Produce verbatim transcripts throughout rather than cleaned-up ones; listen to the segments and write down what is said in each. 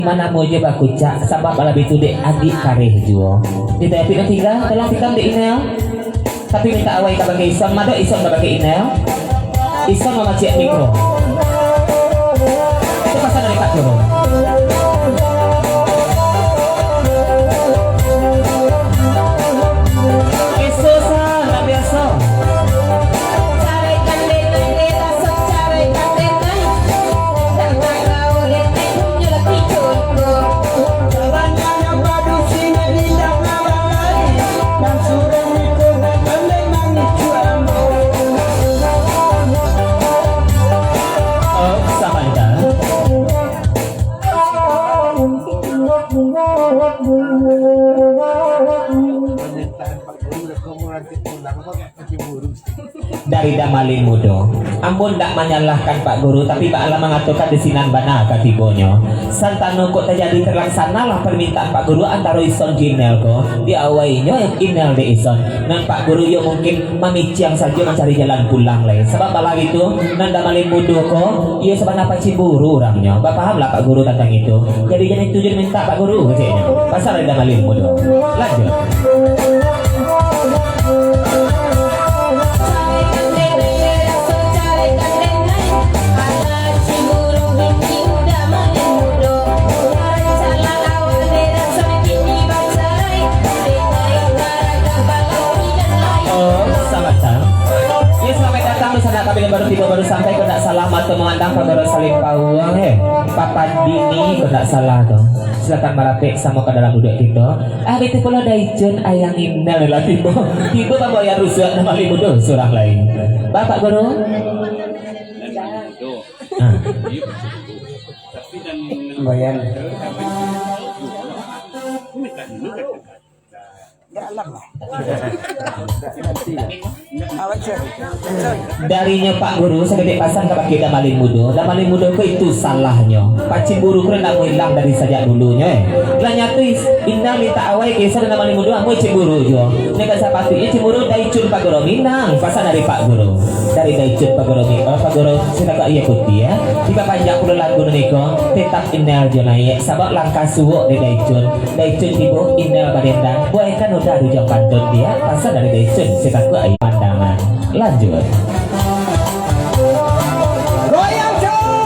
Manamo jo bakucak, sabab lah itu dek adiak kareh juo. Di tapi nan tingga, tolong tikam dek Inel. Tapi mintak awai ka bakeh Ison, mado Ison ka bakeh Inel. Ison mamaciak mikro. Itu pasan dari Pak Guru. Iso sa, ndak biaso. Oh, sabanta. Dari Damalin Mudo. Ambo ndak manyalahkan Pak Guru, tapi baalah mangatokan di sinan bana katibonyo. Santano kok tajadi talaksanalah parmintaan Pak Guru antaro Ison jo Inel ko, diawainyo Inel dek Ison. Nan Pak Guru yo mungkin mamiciang sajo mancari jalan pulang lai. Sabab baalah itu, nan Damalin Mudo ko, iyo sabana pacimburu urangnyo. Bapahamlah Pak Guru tantang itu. Jadi jan itu juo mintak Pak Guru, keceknyo. Pasal dari Damalin Mudo. Lanjut. Oh, sabanta. Ya, selamat datang di sana. Kami baru tibo, baru sampai, kok ndak salah mato mamandang, Pak Guru Salim Pauang, eh. Papa Dini, kok ndak salah tu. Silakan marapek samo ka dalam duduak kito. Ah, betul pulo Daicun, ayang Inel lah tibo. Tibo Pak Boyan Rusuak, Damalin Mudo surang lain. Bapak Guru. Ah. Boyan. Dalam lah. Awak cek. Darinyo Pak Guru, saketek pasan ka bakeh Damalin Mudo. Damalin Mudo ko itu salahnyo. Pacimburu ko ndak mau ilang dari sajak dulunyo, eh. Lah nyato is-, Inel mintak awai ka Ison jo Damalin Mudo, ambo cimburu juo. Nyo ka sapatuiknyo cimburu Daicun Pak Guru Minang. Pasan dari Pak Guru. Dari Daicun Pak Guru Mi-, eh, Pak Guru, silakan iyo ikuti, ya. Dipapanjang pulo lagu niko, tetap Inel jo naiak, sabab langkah suok dek Daicun. Daicun tibo, Inel badendang, buaikan udah di ujang pantun dia, pasan dari Daicun, sitakuak aia mandangan. Lanjut. Goyang, Cun!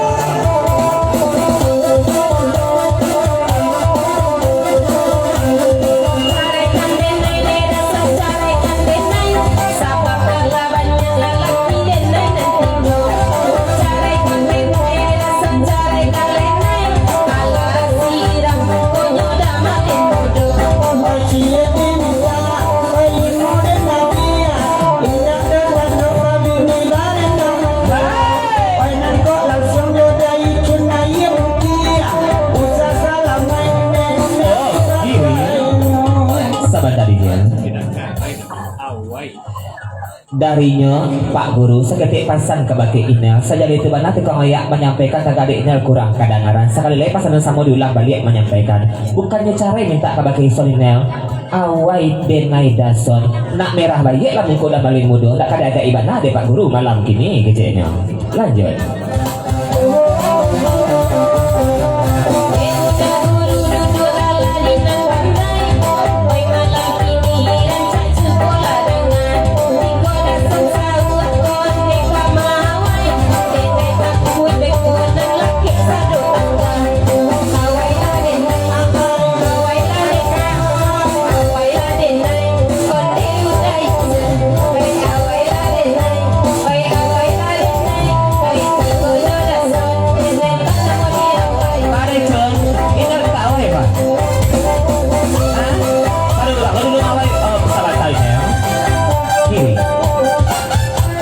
Sabanta, Dian. Darinyo, Pak Guru, saketek pasan ka bakeh Inel. Sajadi tu bana tukang oyak manyampaikan, tagak dek Inel kurang kadangaran. Sakali lai pasan nan samo diulang baliak manyampaikan. Bukannyo carai mintak ka bakeh Ison, Inel. Awai denai Dason. Nak merah baiak lah muko Damalin Mudo. Ndak ka diajak-i bana dek Pak Guru malam kini, keceknyo. Lanjut.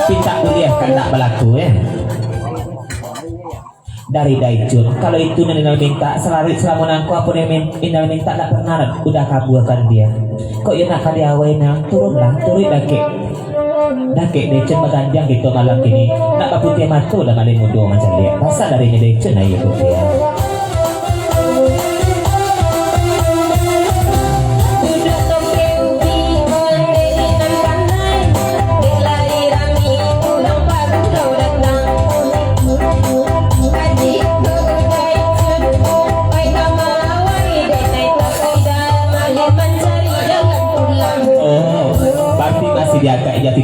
Pintak buliah kandak balaku, eh. Dari Daicun, kalau itu nan Inal mintak, salaruik salamo nangko apo nan min-, Inal mintak ndak pernah udah kabuakan dia. Kok iyo nak ka diawai, Inal? Turunlah, turuik dakek. Dakek Daicun bagandiang kito malam kini. Nak baputiah mato Damalin Mudo mancaliak. Pasan darinyo Daicun aia putiah.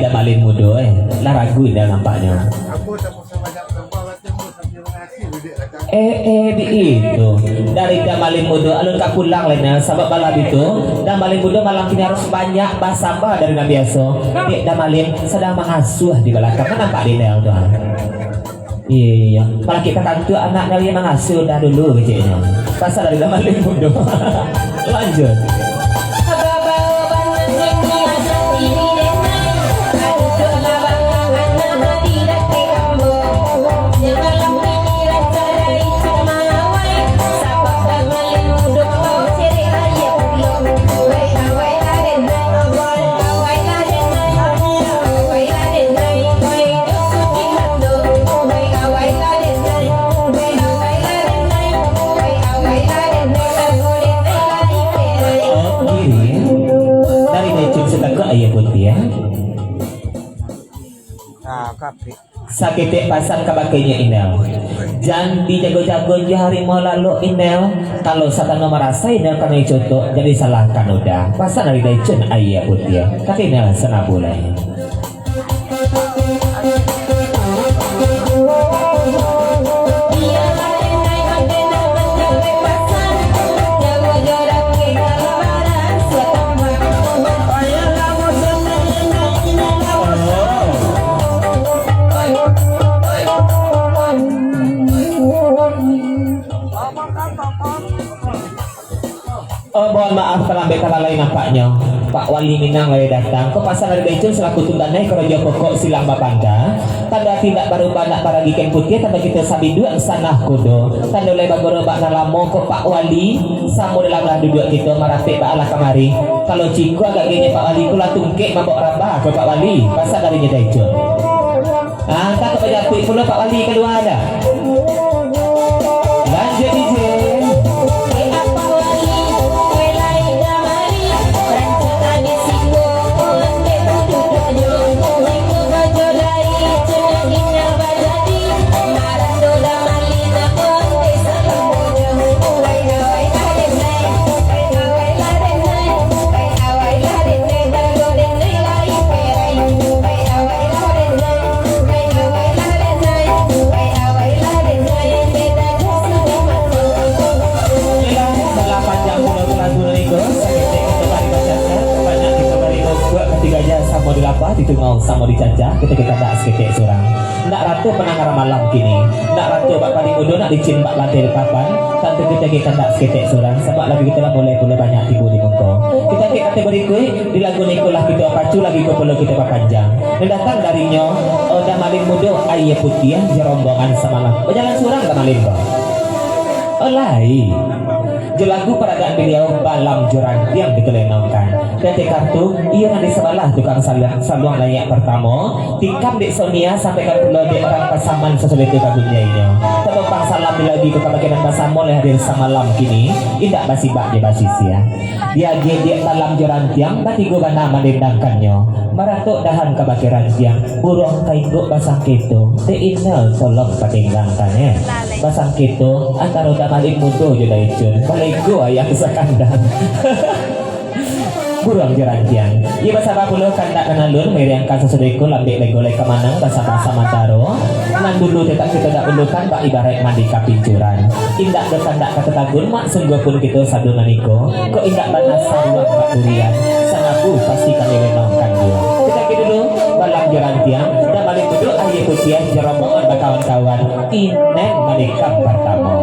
Malin Mudo, eh. Lah ragu Inel nampaknyo. Eh, eh, di itu. Dari Dah Malin Mudo, alun ka pulang lai, Nel. Sabab bala bitu, Dah Malin Mudo malam kini harus banyak basaba dari nan biaso. Dek Dah Malin sadang mangasuah di balakang. Kan nampak di Inel tu, ah. Iyo, iyo, iyo. Pala kito kantua anaknyo lai mangasuah Dah dulu, keceknyo. Pasal dari Dah Malin Mudo. Lanjut. Oke, dari Daicun Sitako Aia Putiah. Ah, kapik. Saketek pasan kabakeh nyo Inel. Jan dijago-jago jo harimau lalok Inel. Kalau satano marasai Inel kanai cotok, jan disalahkan Uda. Pasan dari Daicun Aia Putiah. Kata Inel sanabulai. Oh, mohon maaf, talambek talalai nampaknyo. Pak Wali Minang lai datang. Ko pasan dari Daicun salaku tundanai karajo pokok silang bapanda. Tanda tindak barubah nak baragi kain putiah, tanda kito sabiduak sanah kudo. Tando lai bagorobak nan lamo ko Pak Wali. Samo dalam lah duduak kito marapek baalah kamari. Kalau ciko agak genyo Pak Wali ko lah tungkek mambok raba ko Pak Wali. Pasan dari nyo Daicun. Angka ka bajatuik pulo Pak Wali kalua dah. Lanjut D J. Salah panjang pulo tu lagu niko, saketek kito bari bacacah, banyak kito bari bongkuak, katigo aja samo dilapah, ditungau samo dicacah, kito kandak saketek surang. Ndak rato pandangar malam kini, ndak rato bak padi mudo nak licin bak lantai papan, tantu kito kandak saketek surang, sabab lagu kito lah mulai pulo banyak tibo di muko. Kito ka kategori kuik, di lagu niko lah kito pacu, lagu ko pulo kito papanjang. Nan datang darinyo, Dah Malin Mudo, Aia Putiah, jo rombongan samalam. Bajalan surang Dah Malin ko? Oh, lai. Jo lagu paradaan baliau, Balam jo Rantiang dikalenongkan. Datai kartu, iyo nan di sabalah tukang saluang, saluang naiak partamo, tikam dek Sonia, sampaikan pulo dek urang Pasaman sasudah tu kabunyainyo. Tatumpang salam di lagu ko kabakeh nan basamo lai hadir samalam kini, indak basibak jo basisia. Diagiah dek Balam jo Rantiang, batigo bana mandendangkannyo. Maratok dahan kabakeh rantiang, buruang ka induak basangketo, dek Inel tolong padenggangkan, eh. Basangketo antaro Dah Malin Mudo jo Daicun, balego ayam sakandang. Buruang jo rantiang. Iyo basaba pulo kandak nan alun, meriangkan sasudah iko lambek lego lai ka manang, basaba samantaro. Nan dulu tetap kito dahulukan, bak ibaraik mandi ka pincuran. Indak bakandak ka tatagun, mak sungguah pun kito sadunan iko. Kok indak bana saruang bak durian, sangabu pasti kami lenongkan juo. Kito agiah dulu, Balam jo Rantiang, Dah Malin Mudo, Aia Putiah, jo rombongan bakawan-kawan, Inel manikam partamo.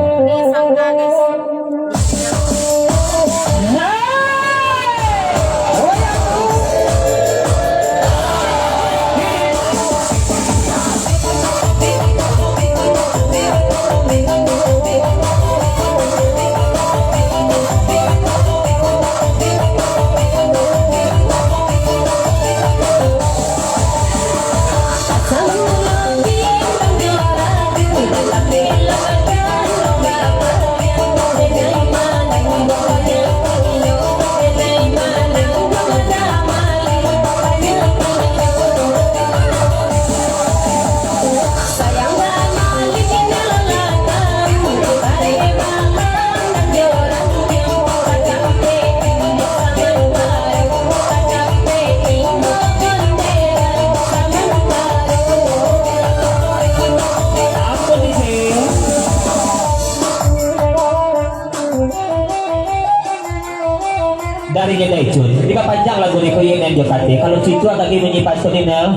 Dari Nyo Daicun, dipapanjang lagu niko, iyo nan jo kate. Kalau citua agak bunyi pantun ni, Nel,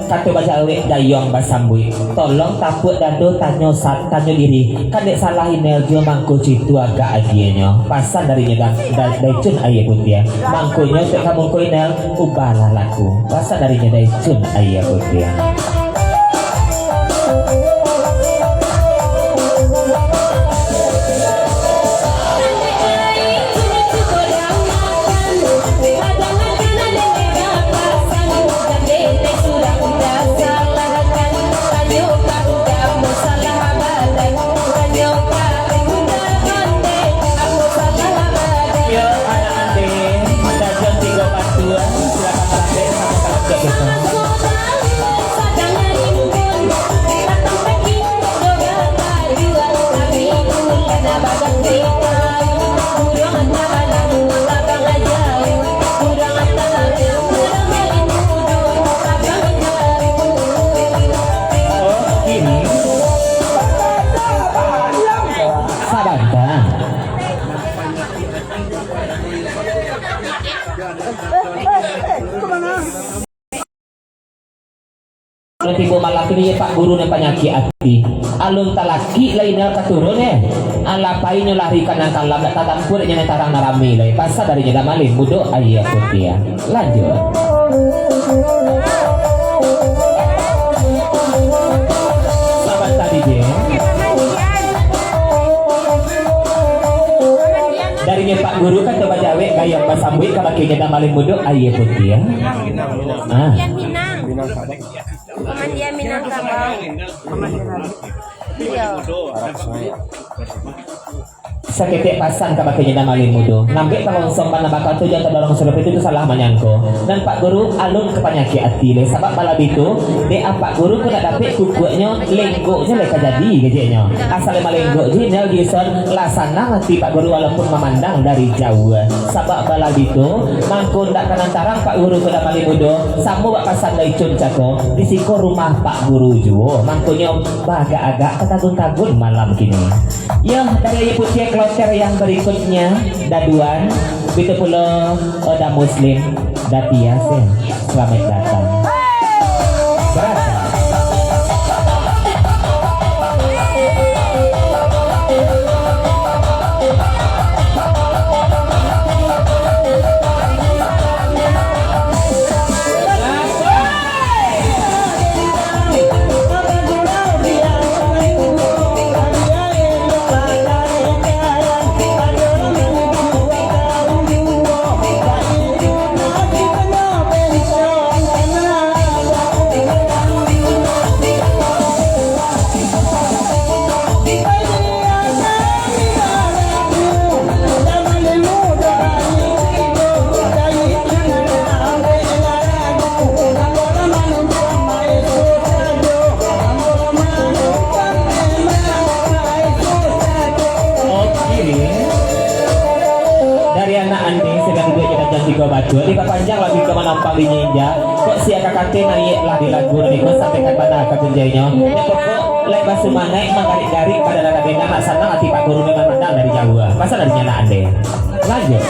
kato bajawek gayuang basambuik. Tolong tapuak dado, tanyo sa-, tanyo diri. Kan dek salah Inel juo mangko citua agak agianyo. Pasan dari Nyo Da-, Da-, Daicun Aia Putiah. Mangkonyo tek ka mungko Inel, ubahlah laku. Pasan dari Nyo Daicun Aia Putiah. Yo, anak ande, Dajun Tigo Batu, silakan malambe, silakan malambe. Oh, kini. Sabanta. Kalau tibo malam tu, iyo Pak Guru nan panyakik ati. Alun talakik lai nyo ka turun, eh. Alah pai nyo lari ka nan kalam, dak tatampuah dek nyo nan tarang nan rami lai. Pasan dari nyo Da Malin Mudo Aia Putiah. Lanjut. Sabanta, D J. Dari nyo Pak Guru kato bajawek, gayuang basambuik, ka bakeh nyo Da Malin Mudo Aia Putiah. Ah. Minang. Pamandian Minangkabau. Iyo. Saketek pasan ka bakeh nyo Da Malin Mudo. Nambek pangongsong panambakan tu jan tadorong sarupo itu, tu salah manyangko. Nan Pak Guru alun ka panyakik ati lai, sabab balabi tu, dek Apak Guru ko nak dapek kukuaknyo, lenggoknyo lai ka jadi keceknyo. Asal malenggok je nyo Gison, lah sanang ati Pak Guru walaupun mamandang dari jauah. Sabab balabi tu, mangko ndak ka nan tarang Pak Guru ko Da Malin Mudo, samo bak pasan Daicun cako, di siko rumah Pak Guru juo, mangkonyo baagak-agak tatagun-tagun malam kini. Yo, dari Aia Putiah kloter yang berikutnya, Daduan, bitu pulo Oda Muslim, Datia Sen. Selamat datang. Berangkat. Oke. Dari anak ande sadang duduak di Dajang Tigo Batu, dipapanjang lagu ka manampang di nginja. Kok sia ka kate naiak lah di lagu niko, sampaikan bana ka gunjainyo. Nan pokok, lai basumangaik manggarik-garik, pada anak benang nak sanang ati Pak Guru memang mandang dari jauah. Pasan dari anak ande. Lanjut.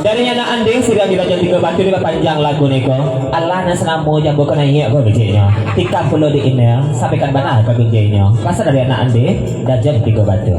Dari anak ande, sudah di Dajang Tigo Batu, dipapanjang lagu niko. Alah, nan sanamo jambo ka naiak ko keceknyo. Tikam pulo di Inel, sampaikan bana ka gunjainyo. Pasan dari anak ande, Dajang Tigo Batu.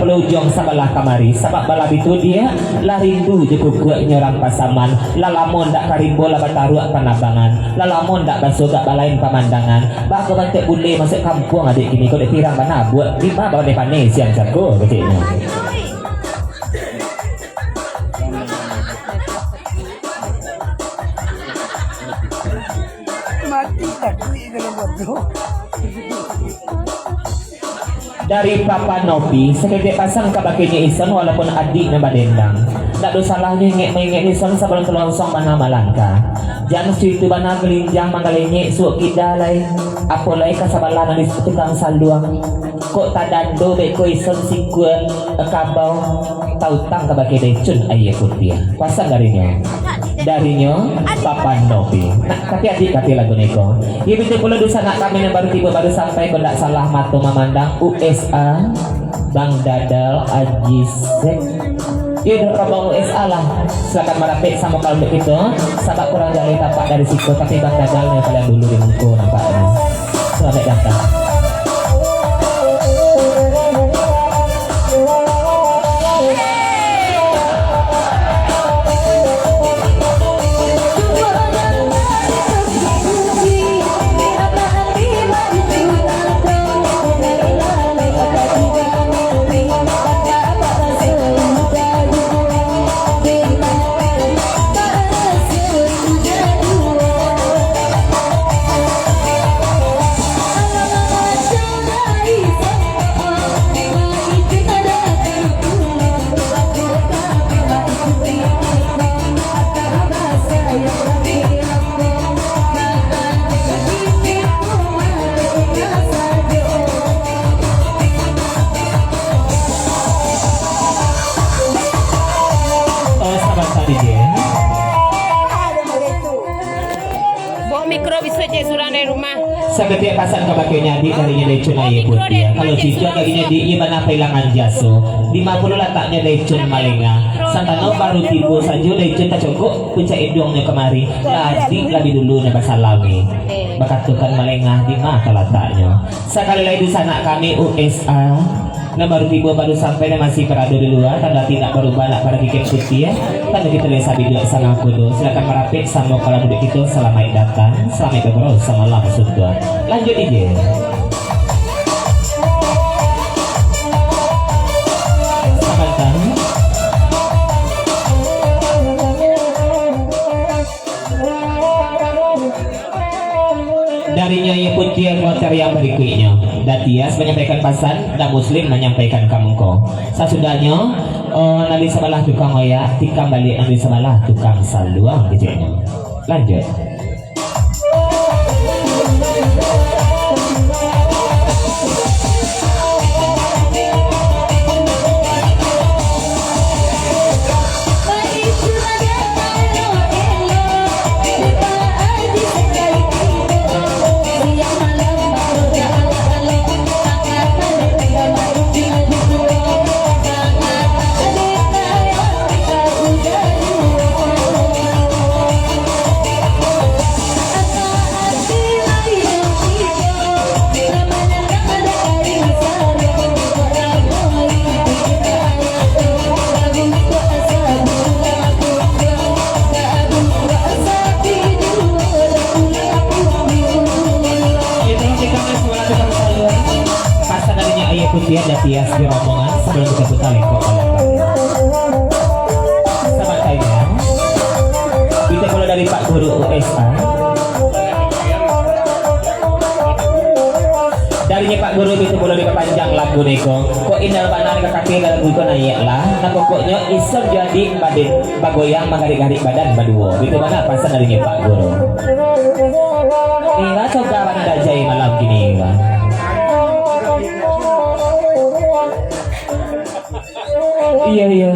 Lujong sabalah kamari, sabab balabi tu dia lah rindu jo kukuaknyo urang Pasaman, lah lamo ndak ka rimbo lah bataruak panabangan, lah lamo ndak basogak balain pamandangan. Bak ko bantuak bule masuak kampuang adik kini ko dek pirang bana buek, di ma pandai-pandai siang jago keceknyo. Mati takuik kalau bodoh. Dari Papa Nopi, saketek pasan ka bakeh Nyek Ison, walaupun adik nan badendang. Ndak do salahnyo ingek maingek Ison sabalun talonsong bana malangkah. Jan suitu bana galinjang manggalenyek suok kida lai, apo lai ka sabalah nan di tukang saluang. Kok tadando beko Ison sikua kabau, tautang ka bakeh Decun aia putiah. Pasan darinyo. Darinyo, Papa Nopi. Nah, tapi adik kati lagu niko. Iyo, baitu pulo dunsanak kami nan baru tibo, baru sampai, kok ndak salah mato mamandang, U S A, Bang Dadal, Aji Sek. Iyo, rombongan U S A lah. Silakan marapek samo kalau untuak kito. Sabab kurang jaleh tampak dari siko, tapi Bang Dadal nan paliang dulu di muko nampaknyo. Salamaik datang. Oh, sabanta, D J. Bawa mikro bisuak cek surang dari rumah. Saketek pasan ka bakeh nyo adik, darinyo Decun aia putiah. Kalau cito darinyo adik, iyo bana pailangan jaso. Di ma pulo lataknyo Decun malengah. Santano baru tibo sajo Decun tacokok puncak iduangnyo kamari. Lah adik labiah dulu nyo basalami. Bakatokan malengah di ma ka lataknyo. Sakali lai dunsanak kami U S A. Nan baru tibo, baru sampai, nan masih barado di lua, tando ati ndak barubah, ndak baragi kain putiah, tando kito lai sabiduak sangang kudo. Silakan marapek samo kalau untuak kito, salamaik datang, salamaik bagurau samalam suntuang. Lanjuik, D J. Sabanta. Darinyo aia putiah kloter yang barikuiknyo. Da Tias manyampaikan pasan, Da Muslim manyampaikan ka muko. Sasudahnyo, eh, nan di sabalah tukang oyak, tikam baliak nan di sabalah tukang saluang, keceknyo. Lanjuik. Pasan darinyo aia putiah Da Tias jo rombongan sabalun kito puta lengkok balakang. Sabanta inyo, baitu pulo dari Pak Guru U S A. Darinyo Pak Guru baitu pulo dipapanjang lagu niko. Kok indak bana ka kaki lagu ko naiak lah. Nah, pokoknyo Ison jo adik bade-, bagoyang manggarik-garik badan baduo. Baitu bana pasan darinyo Pak Guru. Ira coba bana dajai malam kini, Bang. Iyo, iyo.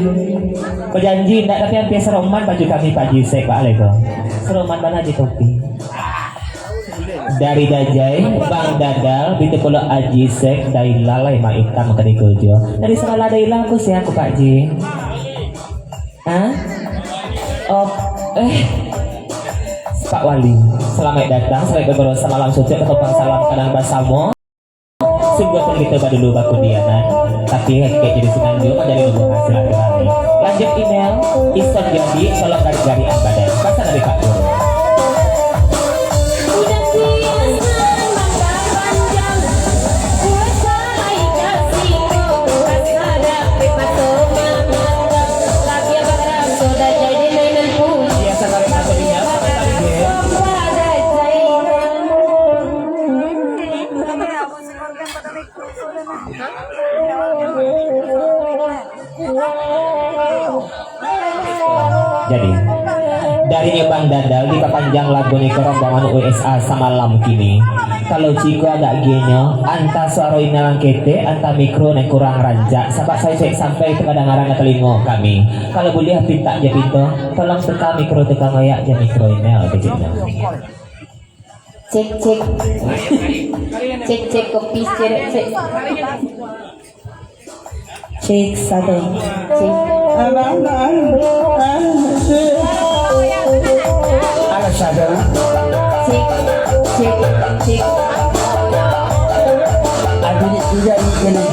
Bajanji ndak, tapi ampia saroman baju kami, Pak Ji Sek, Pak Aleko. Saroman bana di topi. Dari Dajai, Bang Dadal, baitu pulo Aji Sek, Daila lai Mak Itam ka dikojo. Dari sabalah Daila ko sia ko, Pak Ji? Hah? Oh, eh. Pak Wali, salamaik datang, salamaik bagurau samalam suntuang, katopang salam kadang basamo. Sungguahpun kito badulu bakundianan, tapi kek jadi sinanjo manjadi lubuang silaturahmi. Lanjut email, Ison Jodi, tolong garik-garikan badan. Pasan dari Pak Guru. Biasa kali masuk email, pasan dari Guru. Jadi, darinyo Bang Dadal dipapanjang lagu ni ka rombongan U S A samalam kini. Kalau ciko agak genyo, antah suaro inyo nan ketek, antah mikro nan kurang rancak, sabab sayo cek sampai tu kadangaran ka talingo kami. Kalau buliah pintak jo pinto, tolong tuka mikro tu ka ngoyak jo mikro inyo, keceknyo. Cek, cek. Cek, cek, kopi, cek, cek. Cek, satu. Cek. Alah, satu. Cek, cek, cek. Aduh, ini juga ini.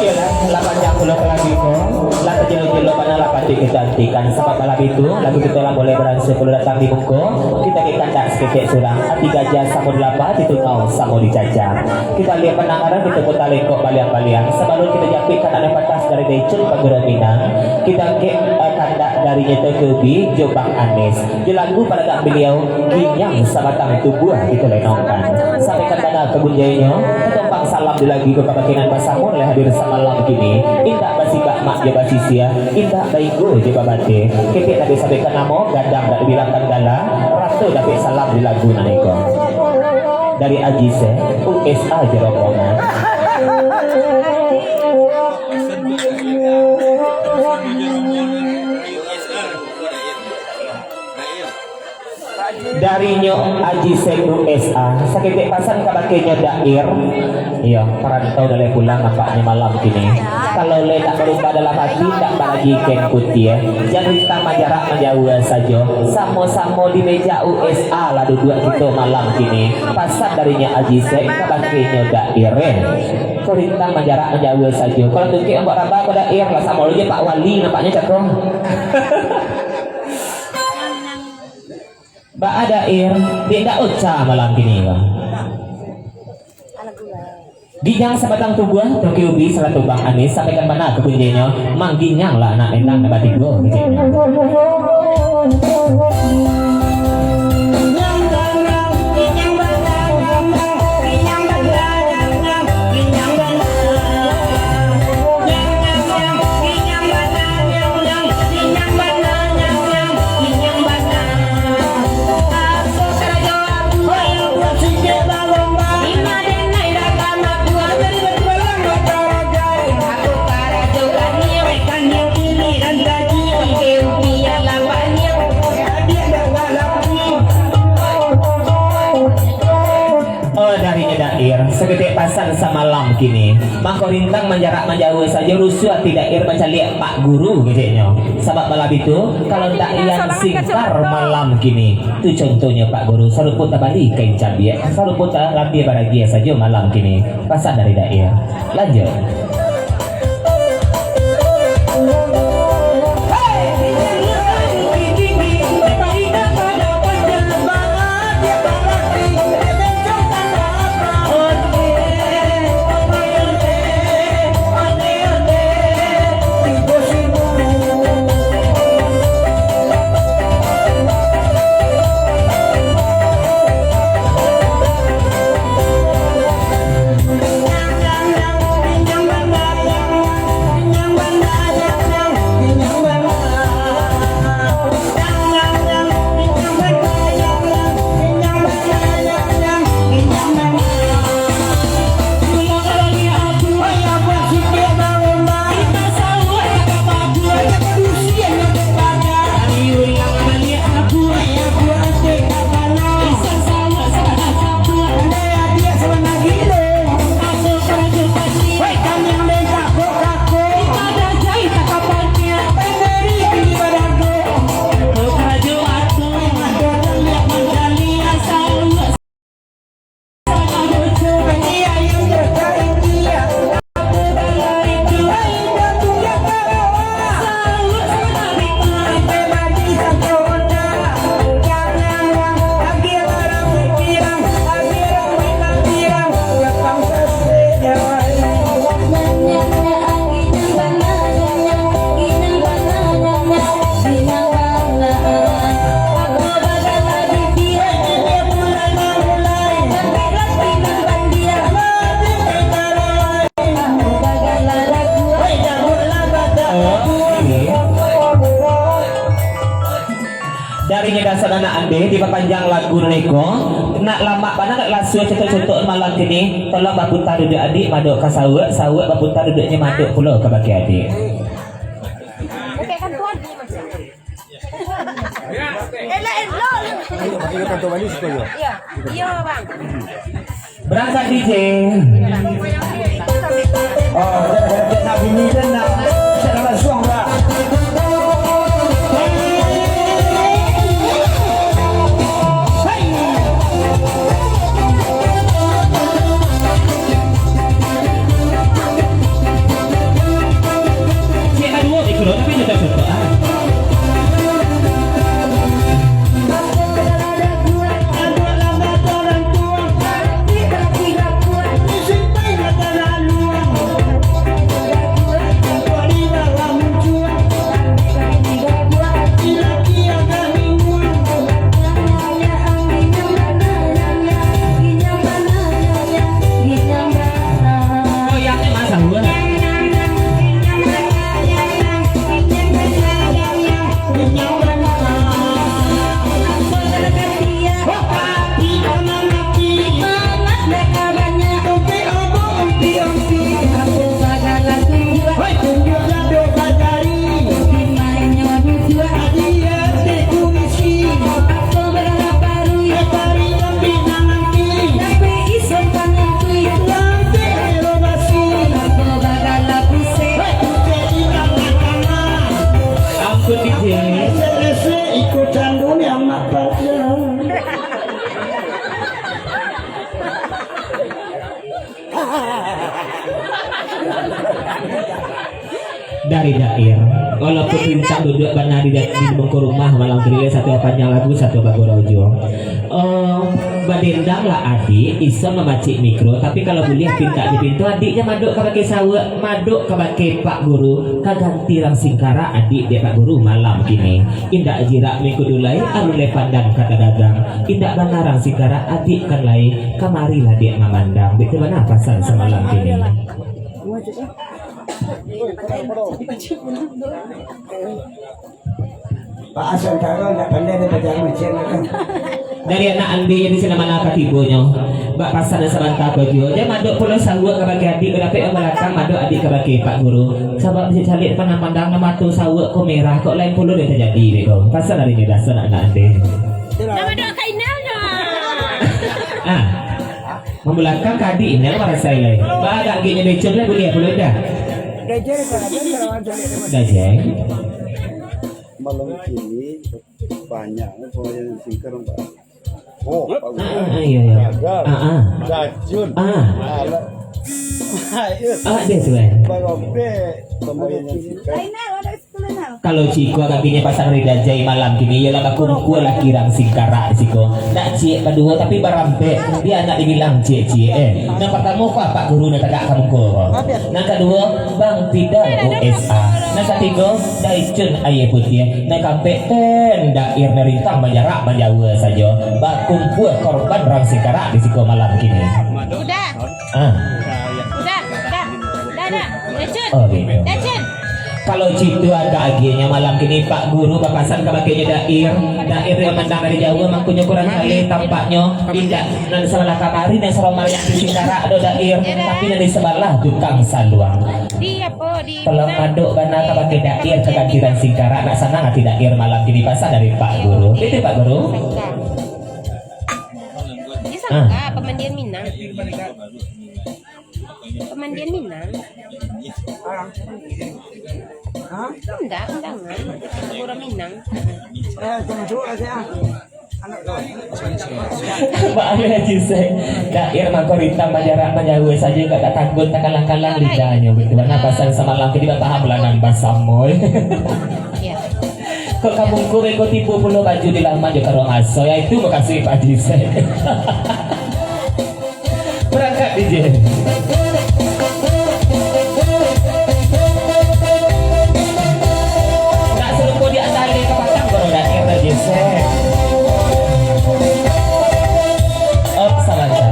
Iyolah, lah panjang pulo ka lagu ko, lah tajelo-jelo bana lah patuik kito antikan. Sabab malam itu, lagu kito lah mulai baransua pulo datang di muko. Kito ka kandak saketek surang, ati gajah samo dilapa, ati tungau samo dicaca. Kito alih pandangaran, kito puta lengkok baliang-baliang. Sabalun kito japuik kandak nan patah dari Decun Paguro Minang, kito angkek, eh, kandak dari Nyeto Kebi jo Bang Anis. Di lagu paragak baliau, Ginyang Sabatang Tubuah kito lenongkan. Sampaikan bana ka bunyinnyo, katumpang salam di lagu ko kabake nan basamo lah hadir samalam kini. Indak basibak mak jo basisia, indak bainggo jo babateh. Ketek nan disampaikan namo, gadang dak dibilangkan gala, rato dapek salam di lagu nan iko. Dari Aji Seh, U S A jo rombongan. Darinyo Aji Seh U S A, saketek pasan kabake nyo Dair. Iyo, parantau dah lai pulang nampaknyo malam kini. Kalau lai nak barubah dalam ati, ndak baragi kain putiah. Jan rintang manjarak manjauah sajo. Samo-samo di meja U S A lah duduak kito malam kini. Pasan darinyo Aji Seh kabake nyo Dair, eh. Ko rintang manjarak manjauah sajo. Kalau tungkek ombak raba ko Dair, lah samo lo jo Pak Wali nampaknyo cako. Baa Dair, dek ndak oca malam kini ko. Ginyang Sabatang Tubuah, Teuku Ubi, sarato Bang Anis, sampaikan bana ka bunyinnyo, mangginyanglah anak enang nan batigo, keceknyo. Oh, darinyo Dair, saketek pasan samalam kini. Mangko rintang manjarak manjauah sajo, rusuah ati Dair mancaliak Pak Guru, keceknyo. Sabab malam itu, kalau ndak Ian Singkar malam kini, tu contohnyo Pak Guru, saruput tabali kain cabiak, saruput talambia baragia sajo malam kini. Pasan dari Dair. Lanjut. Eh, dipapanjang lagu niko, nak lamak bana nak lasuah cotok-cotok malam kini, tolong baputa duduak adik madok ka sawek, sawek baputa duduaknyo madok pulo ka bakeh adik. Elok-elok. Iyo, iyo, Bang. Berangkat D J. Oh, nak bini dan nak, nak langsung lah. Hai. Cek aduo, ikut tapi nyetak-nyetak, ah. Ampun, D J. Dari Dair, walaupun pintak duduak bana di, di bungku rumah, malam tu dilihat satu panjang lagu, satu bagurau juo. Oh, badendang lah adik, iso mamacik mikro, tapi kalau buliah pintak di pintu, adiknyo madok ka bakeh sawek, madok ka bakeh Pak Guru, ka ganti rang singkarak adik dek Pak Guru malam kini. Indak jirak minggu dulai, alun lai pandang kata dagang. Indak bana rang singkarak adik kan lai, kamarilah dek mamandang. Baitu bana pasan samalam kini. Pak Asantaro ndak pandai dia pajalan macam mana. Dari anak ande di sinan mano ka tibonyo. Bak pasan nan sabanta ko juo. Jan madok pulo sawek ka bakeh adik, ka dapek nan balakang, madok adik ka bakeh Pak Guru. Sabab bisa caliak pandang-pandang nan mato sawek ko merah, kok lain pulo dia tajadi deh ko. Pasan dari nyo dasar anak ande. Nak madok ka inang nyo. Ah. Mambalakang ka adik inang marasai lai. Ba agak gek nyo becek lah buliah pulo dah. Dajai. Malam kini banyak pamain singkarak, Pak. Oh, bagus. Ah, ah, iya, iya. Gagal. Ah, ah. Racun. Ah. Alat. Ah, dia tu, eh. Barompek pamain singkarak. Kalau ciko agak gini pasang dari dajai malam kini, iyolah bakungkua lah kirang singkarak di siko. Ndak ciek baduo, tapi barampek. Dia nak dibilang ciek-ciek, eh. Nan partamo, Pak, Pak Guru nan tagak ka muko ko. Nan kaduo, Bang Fidal U S A. Nan katigo, Daicun Aia Putiah. Nan kaampek, Ten Dair nan rintang manjarak manjawa sajo. Bakumpua korban rang singkarak di siko malam kini. Udah. Ah. Udah, udah. Udah, udah. Daicun. Oh, gitu. Daicun. Kalau cito agak agihnyo malam kini, Pak Guru bapasan ka bakeh Dair. Dair yang mandang dari jauah, mangkonyo kurang jaleh tampaknyo. Indak nan sabalah kamari, nan saroman yang di singkarak do Dair, tapi nan di sabalah tukang saluang. Di apo? Di Kalau madok bana ka bakeh Dair, ka ganti rang singkarak, nak sanang ati Dair malam kini, pasan dari Pak Guru. Itu, Pak Guru. Sangka. Di Sangka, Ah. Pemandian Minang. Pemandian Minang. Hah? Indak, undangan. Orang Minang. Eh, tunggu dulu aja. Anak kau. Maaf ya, Haji Sek. Dair mangko rintang manjarak manjawa sajo, gak tak takut, tak kalang-kalang lidahnyo. Betul. Nah, pasal samalam tadi bapaham lah nan basamo. Iya. Kok ka bungku beko tibo pulo baju di laman jo karong aso, ya itu makasih Pak Haji Sek. Berangkat, D J. Nak serupo di atas le kapatang baru dah kira, D J. Om Salanta.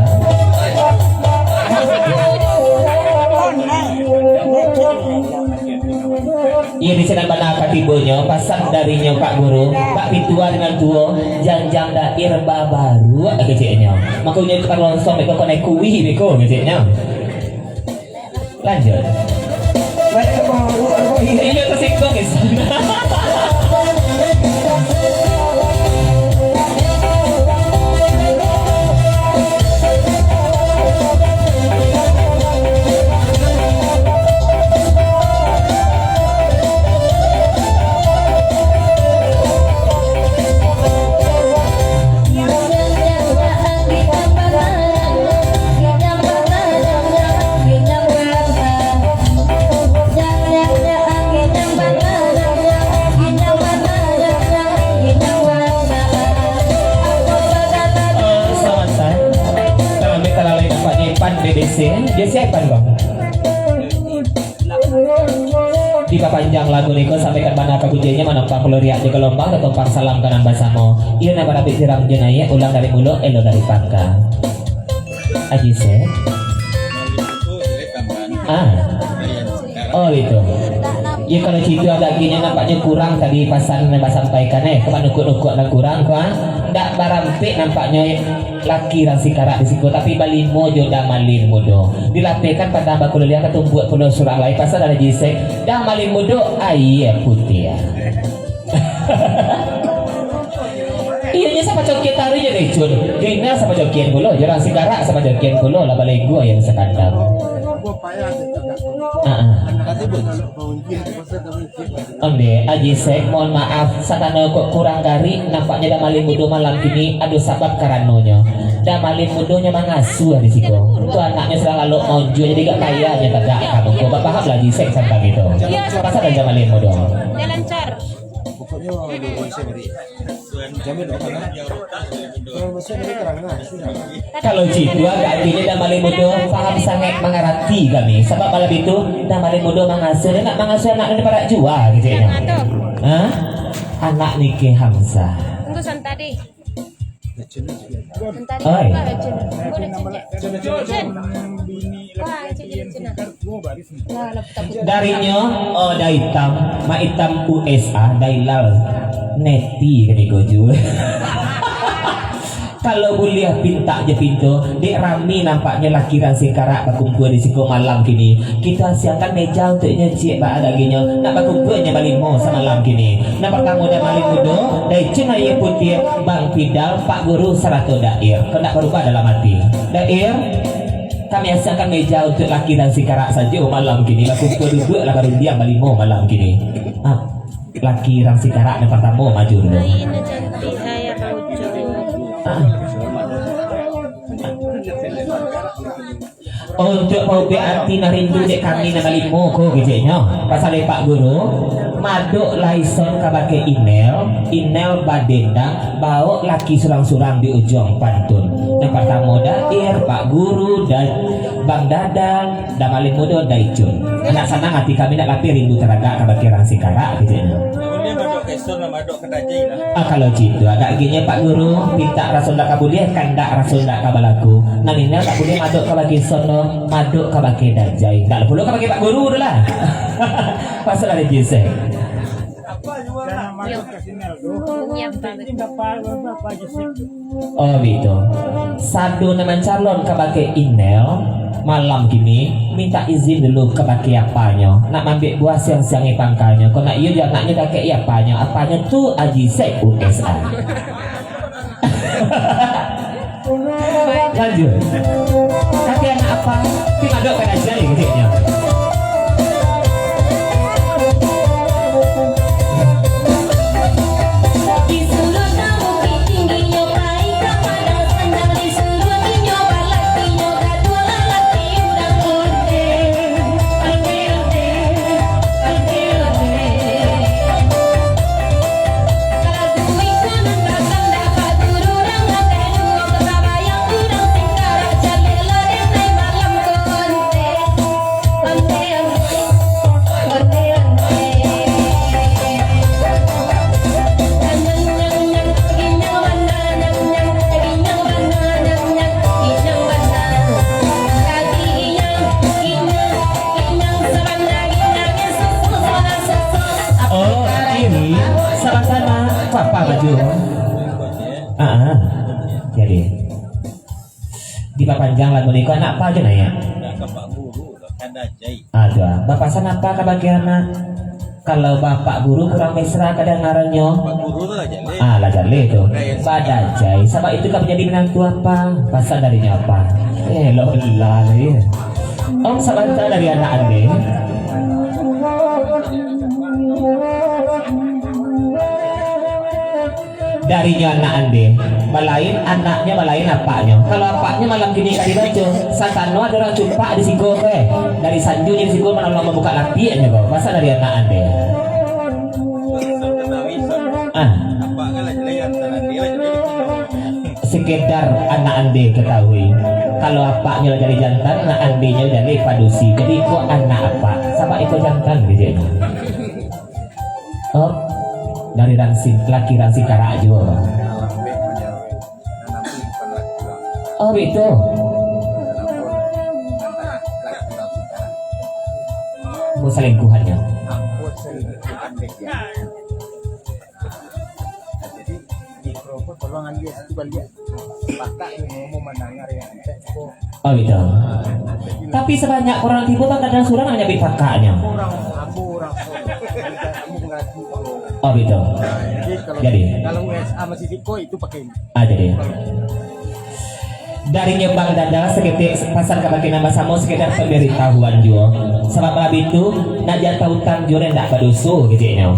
Iya, di sinan bana ka tibonyo, pasan darinyo Pak Guru. Pak Tua dengan tuo, janjang dair babaruak keceknyo. Mako inyo ka lonsong beko, kok naik kuih beko keceknyo. Lanjut. Inyo tersinggung, guys. Eh, selamat, eh. Kalau ambil talalai nampaknyo Ipan B B C, eh. Dia siapa, Bang? Dipapanjang lagu niko sampai ka bana ka kuncianyo, manompang pulo riak jo galombang, tatompang salam ka nan basamo. Iyo nan barabik tiram jo naiak, ulang dari mulo, elo dari pangka. Aji Sek. Ah. Oh, itu. Yo, kalau cito agak-agaknyo nampaknyo kurang tadi pasan nan basampaikan, eh. Ka manukuk-nukuk nan kurang, ko, ah. Ndak barampek nampaknyo. Laki rang sikarak di siko, tapi balimo jo Damalin Mudo. Dilapehkan pandang bakuliliang, katumbuak pulo surang lai, pasal dari Aji Sek, Damalin Mudo, aia putiah. Iyo, nyo sapacokian tadi jo Daicun. Kena sapacokian pulo, jo rang sikarak sapacokian pulo, lah balego ayam sakandang. Ah, ah. Ondeh, Aji Sek, mohon maaf, satano kok kurang garik, nampaknyo Damalin Mudo malam kini ado sabab karanonyo. Damalin Mudo nyo mangasuah di siko. Tu anaknyo sadang lalok maunjuak, jadi agak payah nyo tagak ka muko. Bapahamlah Aji Sek tantang itu. Pasal Damalin Mudo. Dia lancar. Kalau cito agak-agaknyo Damalin Mudo paham sangaik mangarati kami. Sabab malam itu, Damalin Mudo mangasuah, nak mangasuah anak nan parak jua, keceknyo. Hah? Anak Nike Hamzah. Tunggu, santai deh. Santai deh. Oi. Apa, Cun? Apa dah, Cun? Cun. Wah, Cun, Cun, Cun. Darinyo, oh, Dai Itam, Mak Itam U S A, Dai Lal, neti kami goju. Kalau buliah pintak jo pinto, dek rami nampaknyo laki rang sikarak bakumpua di siko malam kini. Kito asiakan meja untuak inyo ciek baa daginyo, nak bakumpua inyo balimo samalam kini. Nan partamo Damalin Mudo, Dai Cun Aia Putiah, Bang Pidal, Pak Guru, sarato Dair. Kok ndak barubah dalam ati. Dair, Kami asiakan meja untuak laki rang sikarak sajo malam kini. Bakumpua duduaklah barundiang balimo malam kini. Ah, laki rang sikarak nan partamo maju dulu. Hai, Ina cantik, hai, Abang Ucok. Ah. Oh, untuak paubek ati nan rindu dek kami nan balimo ko, keceknyo. Pasal dek Pak Guru, madok lai son kabake Inel, Inel badendang, Baok laki surang-surang di ujuang pantun. Nan partamo Dair, Pak Guru, Da-, Bang Dadang, Damalin Mudo, Daicun. Anak sanang ati kami nak lapeh rindu taragak kabake rang sikarak, keceknyo. Buliah madok ka ison lah, madok ka dajai lah. Ah, kalau cito, agak-agaknyo Pak Guru, pintak raso ndak ka buliah, kandak raso ndak ka balaku. Nan Inel ndak buliah madok kabake ison lo, madok kabake dajai. Ndak pulo kabake Pak Guru tu lah. Pasal ado gisek. Yo. Bumi apa? Oh, bitu. Sado nan mancalon kabake Inel malam kini, mintak izin dulu kabake apanyo, nak maambiak buah siang-siang di pangkanyo. Kok nak iyo jo anaknyo dakek apanyo, apanyo tu Aji Sek U S A. Lanjut. Kaki anak apa? Ti madok ka dajai keceknyo. Jadi, dipapanjang lagu ni, ko anak apa aja nanya? Dah ka Pak Guru, dah ka Dajai. Ah, tu ah. Bapasan apa ka bagi anak? Kalau Bapak Guru kurang mesra kadangarannyo. Pak Guru tu lah jaleh. Ah, lah jaleh tu. Badajai. Sabab itu ka manjadi minantu apa? Pasan darinyo apa? Eh, lo lah, ya. Om sabanta dari anak ande. Darinyo anak ande, balain anaknyo, balain apaknyo. Kalau apaknyo malam kini ka dibaco, satano ado urang cupak di siko ko, eh. Dari sanjunyo di siko manolong mambukak lapiaknyo ko. Masa dari anak ande? Ah. Sekedar anak ande ketahui, kalau apaknyo jadi jantan, anak andenyo jadi padusi. Jadi iko anak apak, sabab iko jantan, gitu. Oh, dari Ransing, laki Ransing Karak juo. Oh, itu. Buat selingkuhannya. Jadi, mikrofon tolong ambil satu baliak. Pakak ni ngomong mandanga yang cek ko. Oh, gitu. Tapi sabanyak urang tibo kan kadang surang ndak nyabik pakaknyo. Urang ambo, urang ambo ngarati ko. Oh, gitu. Jadi kalau, jadi, kalau U S A masih siko, itu pakai ini. Ah, jadi. Darinyo Bang Dadal saketek pasan ka bagian nan basamo, sekedar pambaritahuan juo. Sabab baitu, nak jatah utang juo ndak badoso, gitu nyo.